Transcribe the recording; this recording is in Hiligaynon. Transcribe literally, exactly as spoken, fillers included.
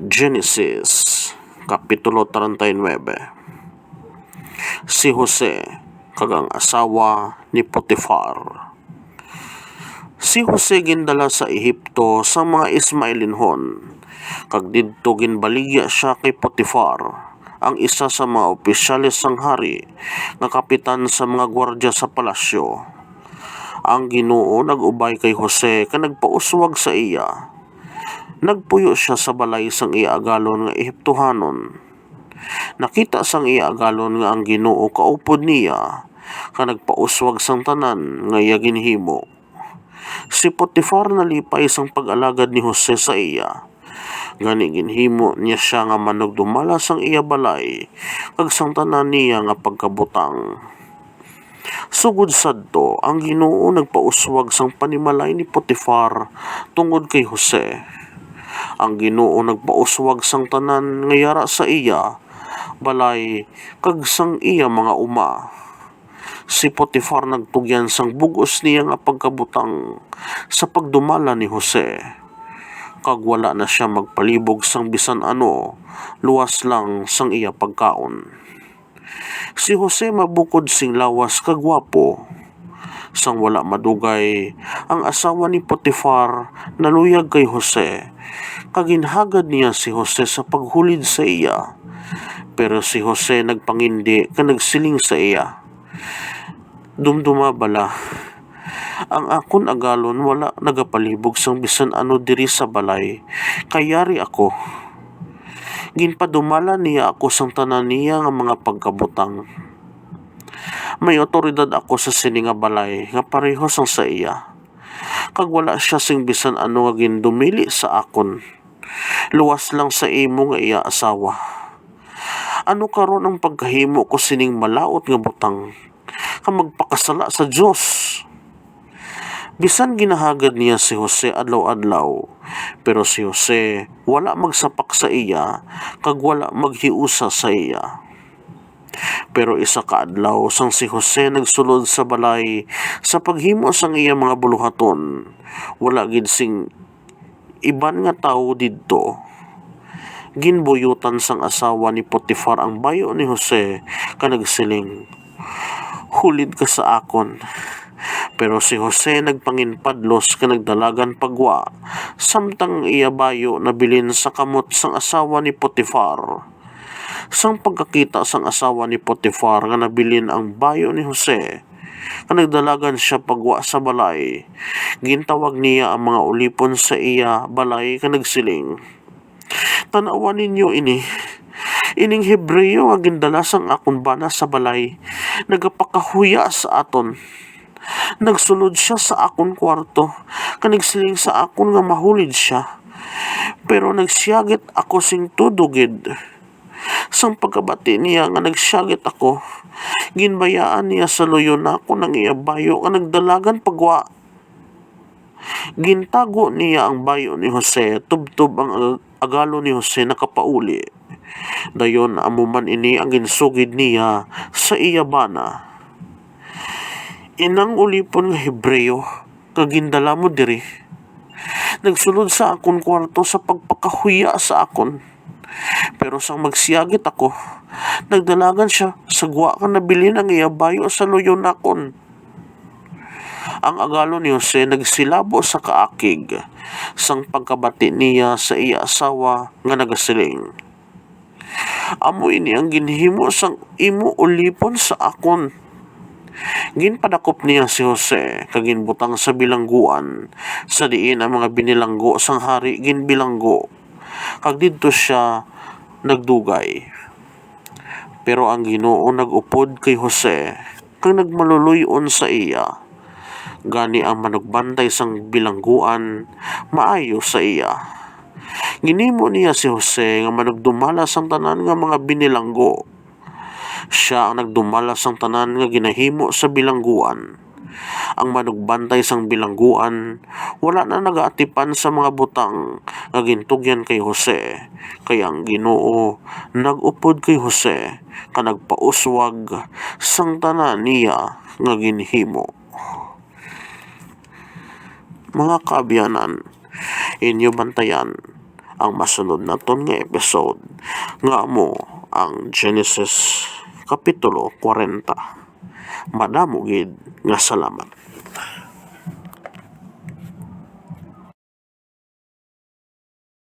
Genesis, Kapitulo treinta y nueve. Si Jose kag ang asawa ni Potifar. Si Jose gindala sa Ehipto sang mga Ismaelinhon, kag didto ginbaligya sia kay Potifar, ang isa sa mga opisyales sang hari, nga kapitan sa mga gwardya sa palasyo. Ang Ginoo nag-ubay kay Jose kag nagpauswag sa iya. Nagpuyo sia sa balay sang iya agalon nga Ehiptohanon. Nakita sang iya agalon nga ang Ginoo kaupod niya, kag nagpauswag sang tanan nga iya ginhimo. Si Potifar nalipay sang pag-alagad ni Jose sa iya. Gani ginhimo niya sia nga manugdumala sang iya balay, kag sang tanan niya nga pagkabutang. Sugod sadto, ang Ginoo nagpauswag sang panimalay ni Potifar tungod kay Jose. Ang Ginoo nagpauswag sang tanan nga yara sa iya balay kag sang iya mga uma. Si Potifar nagtugyan sang bug-os niya nga pagkabutang sa pagdumala ni Jose, kag wala na sia magpalibog sang bisan ano, luwas lang sang iya pagkaon. Si Jose mabukod sing lawas kag gwapo. Sang wala madugay, ang asawa ni Potifar naluyag kay Jose, kag ginhagad niya si Jose sa paghulid sa iya. Pero si Jose nagpangindi kag nagsiling sa iya, "Dumduma bala, ang akon agalon wala nagapalibog sang bisan ano diri sa balay, kay yari ako. Ginpadumala niya ako sang tanan niya nga mga pagkabutang. May awtoridad ako sa sini nga balay nga pareho sang sa iya, kag wala sia sing bisan ano nga gindumili sa akon, luwas lang sa imo nga iya asawa. Ano karon ang pagkahimo ko sining malaut nga butang, nga magpakasala sa Dios?" Bisan ginahagad niya si Jose adlaw-adlaw, pero si Jose wala magsapak sa iya, kag wala maghiusa sa iya. Pero isa ka adlaw, sang si Jose nagsulod sa balay sa paghimo sang iya mga buluhaton, wala gid sing iban nga tawo didto. Ginbuyutan sang asawa ni Potifar ang bayo ni Jose, kag nagsiling, "Hulid ka sa akon." Pero si Jose nagpanginpadlos kag nagdalagan pa gwa, samtang ang iya bayo nabilin sa kamot sang asawa ni Potifar. Sang pagkakita sang asawa ni Potifar nga nabilin ang bayo ni Jose, kag nagdalagan sia pa gwa sa balay, gintawag niya ang mga ulipon sa iya balay kag nagsiling, "Tan-awa ninyo ini. Ining Hebreo nga gindala sang akon bana sa balay, nagapakahuya sa aton. Nagsulod sia sa akon kuwarto, kag nagsiling sa akon nga mahulid sia. Pero nagsiyagit ako sing tudo gid. Sang pagkabati niya nga nagsiyagit ako, ginbayaan niya sa luyo nakon ang iya bayo nga nagdalagan pa gwa. Gintago niya ang bayo ni Jose, tubtob ang ag-, agalon ni Jose nakapauli. Dayon, amo man ini ang ginsugid niya sa iya bana, 'Inang ulipon nga Hebreo nga gindala mo diri, nagsulod sa akon kuwarto sa pagpakahuya sa akon. Pero sang magsiyagit ako, nagdalagan sia sa gwa kag nabilin ang iya bayo sa luyo nakon.' Ang agalon ni Jose nagsilabo sa kaakig sang pagkabati niya sa iya asawa nga nagasiling, 'Amo ini ang ginhimo sang imo ulipon sa akon.' Ginpadakop niya si Jose kag ginbutang sa bilangguan, sa diin ang mga binilanggo sang hari ginbilanggo, kag didto sia nagdugay. Pero ang Ginoo nag-upod kay Jose, kag nagmaluloy-on sa iya. Gani ang manugbantay sang bilangguan maayo sa iya. Ginhimo niya si Jose nga manugdumala sang tanan nga mga binilanggo. Sia ang nagdumala sang tanan nga ginahimo sa bilangguan. Ang manugbantay sang bilangguan wala na nagaatipan sa mga butang nga gintugyan kay Jose, kay ang Ginoo nag-upod kay Jose, kag nagpauswag sang tanan niya nga ginhimo. Mga kaabyanan, inyo bantayan, ang masunod naton nga episode, nga amo ang Genesis Kapitulo forty. Madamo gid nga salamat.